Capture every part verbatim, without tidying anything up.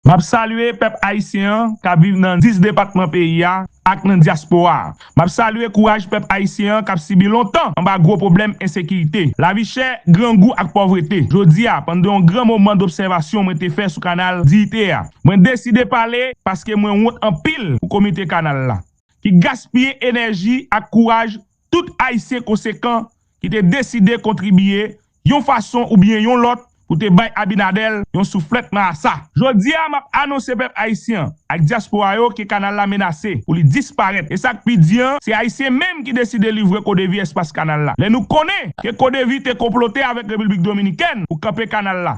M ap salye pèp ayisyen an k ap viv nan dis depatman peyi a ak nan dyaspora a. M ap salye kouraj pèp ayisyen an k ap sibi lontan anba gwo pwoblèm ensekirite, lavi chè, grangou ak pòvrete. Jodi a, pandan yon gran moman dobsèvasyon mwen te fè sou kanal Diyite a, mwen deside pale paske mwen wont anpil pou komite kanal la, ki gaspiye enèji ak kouraj tout Ayisyen konsekan ki te deside kontribiye yon fason oubyen yon lòt pou te bay Abinader yon souflèt marasa. Jodi a, m ap anonse pèp ayisyen an ak dyaspora yo ke kanal la menase pou li disparèt. E sa k pi di an, se Ayisyen menm ki deside livre Codevi espas kanal la. Lè nou konnen ke Codevi te konplote avèk Repiblik Dominikèn pou kanpe kanal la,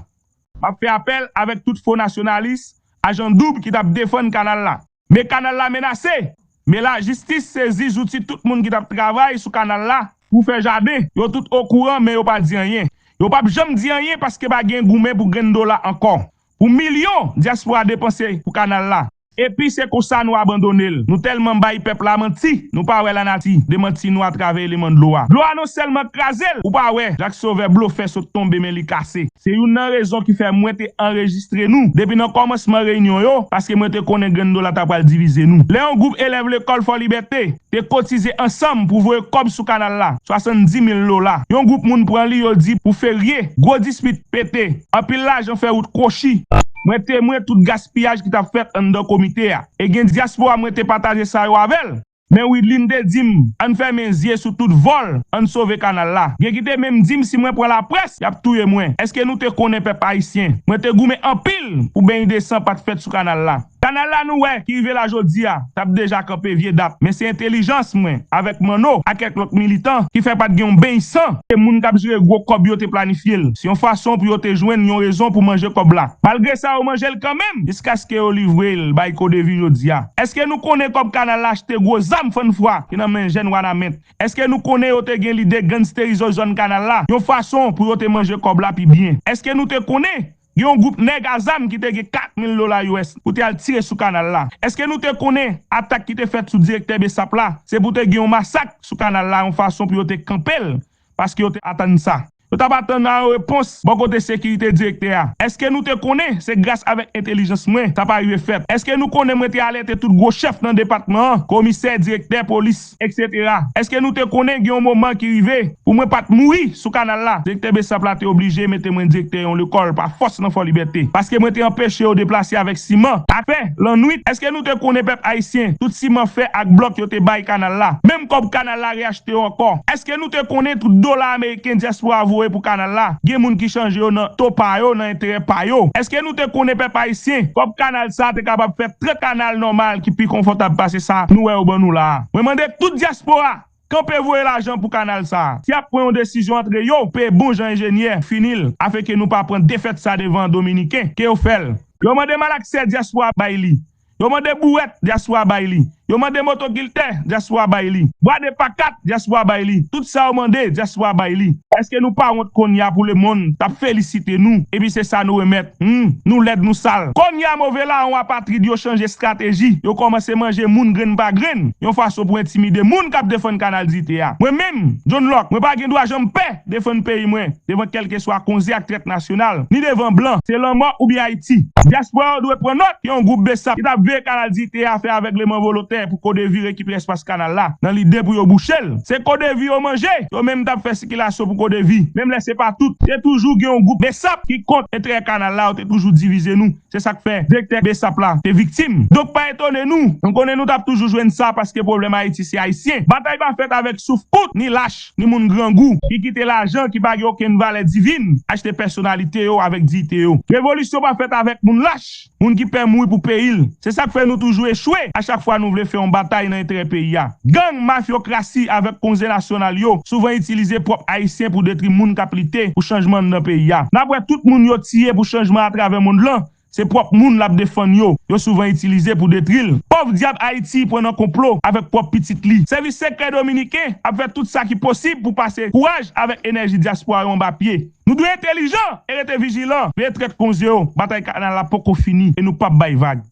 m ap fè apèl avèk tout fo nasyonalis, ajan doub ki t ap defann kanal la. Men kanal la menase. Men lajistis sezi zouti tout moun ki t ap travay sou kanal la pou fè jaden. Yo tout okouran, men yo pa di anyen. Yo p ap janm di anyen paske pa gen goumen pou grenn dola ankò. Pou milyon, dyaspora depanse pou kanal la. Epi se konsa nou abandone l. Nou tèlman bay pèp la manti, nou pa wè lanati demanti nou atravè eleman dlo a. Dlo a non sèlman kraze l, ou pa wè Jak Sovè blofè sot tonbe men li kase. Se youn nan rezon ki fè mwen te anrejistre nou depi nan kòmansman reyinyon yo, paske mwen te konnen grenn dola ta pral divize nou. Lè yon gwoup elèv lekòl Fò Libète te kotize ansanm pou voye kòb sou kanal la, swasanndis mil dola. Yon gwoup moun pran li, yo di pou ferye, gwo dispit pete, anpil lajan fè wout kwochi. Mwen temwen tout gaspiyaj ki t ap fèt anndan komite a. E gen dyaspora mwen te pataje sa yo avè l. Men Widlin te di m, ann fèmen zye sou tout vòl, ann sove kanal la. Gen ki te menm di m si mwen pran laprès, y ap touye mwen. Èske nou te konnen pèp ayisyen? Mwen te goumen anpil pou beny de san pa t fèt sou kanal la. Kanal la nou wè ki rive la jodi a, t ap deja kanpe vye dat. Men se entèlijans mwen, avèk Manno, ak kèk lòt militan, ki fè pa t gen yon beny san. Se moun k ap jere gwo kòb yo te planifye l. Se yon fason pou yo te jwenn yon rezon pou manje kòb la. Malgre sa, yo manje l kanmenm, jiskaske yo livre l bay Codevi jodi a. Èske nou konnen kòb kanal la achte gwo zam fann fwa ki nan men jèn Wanament? Èske nou konnen yo te gen lide gangsterize zòn kanal la, yon fason pou yo te manje kòb la pi byen? Èske nou te konnen gen yon gwoup nèg a zam ki te gen kat mil dola U S pou te al tire sou kanal la? Èske nou te konnen atak ki te fèt sou direktè Besap la, se pou te gen yon masak sou kanal la, yon fason pou yo te kanpe l, paske yo te atann sa? Yo t ap atann a yon repons bò kote sekirite direktè a. Èske nou te konnen se gras avèk entèlijans mwen sa pa rive fèt? Èske nou konnen mwen te alète tout gwo chèf nan depatman an, komisè, direktè polis, etsetera? Èske nou te konnen gen yon moman ki rive pou mwen pa t mouri sou kanal la? Direktè Besap la te oblije mete mwen direktè yon lekòl pa fòs nan Fò Libète, paske mwen te anpeche yo deplase avèk siman ak fè lannwit. Èske nou te konnen, pèp ayisyen, tout siman, fè ak blòk yo te bay kanal la, menm kòb kanal la reyachte yo ankò? Èske nou te konnen tout dola ameriken dyaspora voye pou kanal la, gen moun ki chanje yo nan to pa yo, nan enterè pa yo? Èske nou te konnen, pèp ayisyen, kòb kanal sa a te kapab fè trant kanal nòmal ki pi konfòtab pase sa nou wè yo ban nou la a? Mwen mande tout dyaspora kanpe voye lajan pou kanal sa a. Si y ap pran yon desizyon antre yo, peye bon jan enjenyè, fini l, afenke nou pa pran defèt sa devan Dominiken, ke yo fè l. Yo mande malaksè, dyaspora bay li. Yo mande bouwèt, dyaspora bay li. Yo mande motokiltè, dyaspora bay li. Bwa de pakat, dyaspora bay li. Tout sa yo mande, dyaspora bay li. Èske nou pa wont kounye a pou lemonn t ap felisite nou, epi se sa nou remèt? Humm, nou lèd, nou sal. Kounye a, move lawon apatrid yo chanje estrateji. Yo kòmanse manje moun grenn pa grenn, yon fason pou entimide moun k ap defann Kanal Diyite a. Mwen menm, John Locke, mwen pa gen dwa janm pè defann peyi mwen devan kèlkeswa konze ak trèt nasyonal, ni devan blan. Se lanmò oubyen Ayiti. Dyaspora yo dwe pran nòt ke yon gwoup Besap ki t ap veye Kanal Diyite a fè avègleman volontè pou Codevi rekipere espas kanal la, nan lide pou yo bouche l. Se Codevi yo manje, yo menm t ap fè sikilasyon pou Codevi. Menm lè se pa tout, te toujou gen yon gwoup Besap ki kont enterè kanal la, yo te toujou divize nou. Se sa k fè direktè Besap la te viktim. Donk, pa etone nou. Nou konnen nou t ap toujou jwenn sa, paske pwoblèm Ayiti se Ayisyen. Batay pa fèt avèk souf kout, ni lach, ni moun grangou ki kite lajan ki pa gen okenn valè divin achte pèsonalite yo avèk diyite yo. Revolisyon pa fèt avèk moun lach, moun ki pè mouri pou peyi l. Se sa k fè nou toujou echwe a chak fwa nou vle fè yon batay nan enterè peyi a. Gang, mafyokrasi avèk konze nasyonal yo souvan itilize pwòp Ayisyen pou detri moun k ap lite pou chanjman anndan peyi a. N ap wè tout moun yo tiye pou chanjman atravè mond lan, se pwòp moun l ap defann yo, yo souvan itilize pou detri l. Pòv dyab Ayiti pran nan konplo avèk pwòp pitit li. Sèvis sekrè dominiken ap fè tout sa ki posib pou pase kouraj avèk enèji dyaspora yo anba pye. Nou dwe entèlijan e rete vijilan. Veye trèt konze yo. Batay kanal la poko fini e nou p ap bay vag.